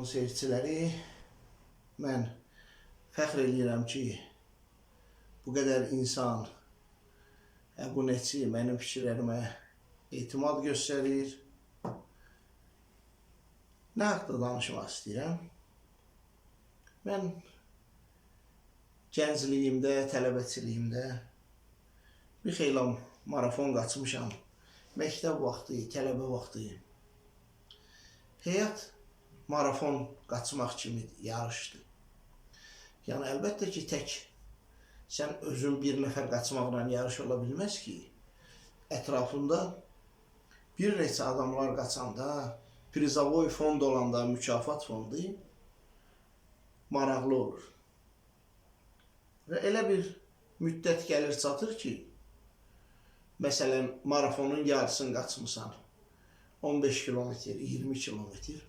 Seyirciləri, mən fəxr eləyirəm ki, bu qədər insan, əbunəçi mənim fikirlərimə etimad göstərir. Nə haqda danışmaq istəyirəm? Mən gəncliyimdə, tələbəçiliyimdə bir xeyli marafon qaçmışam. Məktəb vaxtı, tələbə vaxtı. Həyat marafon qaçmaq kimidir, yarışdır. Yəni əlbəttə ki, tək sən özün bir nəfər qaçmaqla yarış ola bilməz ki. Ətrafında bir neçə adamlar qaçanda, prizovoy fond olanda, mükafat fondu maraqlı olur. Və elə bir müddət gəlir çatır ki, məsələn, marafonun yarısını qaçmısan, 15 kilometr, 20 kilometr.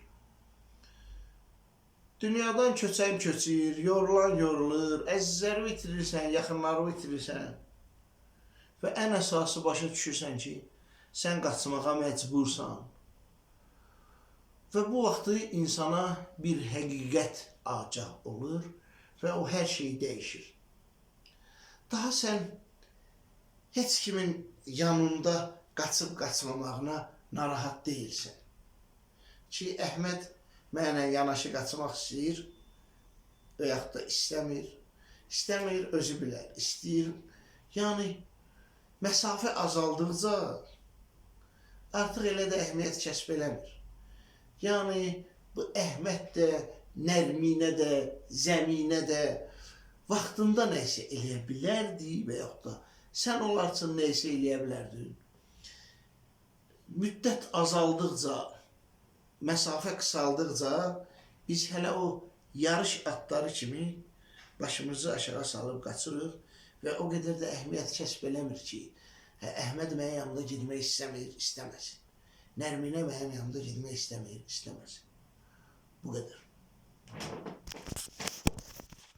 Dünyadan köçən köçür, yorulan yorulur, əzizləri itirirsən, yaxınları itirirsən. Və ən əsası başa düşürsən ki, sən qaçmağa məcbursan. Və bu vaxtı insana bir həqiqət agah olur və o hər şeyi dəyişir. Daha sən heç kimin yanında qaçıb qaçmamağına narahat deyilsən. Ki, Əhməd mənlə yanaşı qaçmaq istəyir və yaxud da istəmir. İstəmir, özü bilər. İstəyir. Yəni, məsafə azaldıqca artıq elə də əhəmiyyət kəsb eləmir. Yəni, bu Əhməd də, Nərminə də, Zəminə də vaxtında nəsə eləyə bilərdi və yaxud da sən onlar üçün nəsə eləyə bilərdin. Müddət azaldıqca, məsafə qısaldıqca biz hələ o yarış atları kimi başımızı aşağı salıb qaçırıq və o qədər də əhəmiyyət kəsb eləmir ki, hə, Əhməd mənim yanımda getmək istəmir, istəməsin. Nərminə mənim yanımda getmək istəmir, istəməsin. Bu qədər.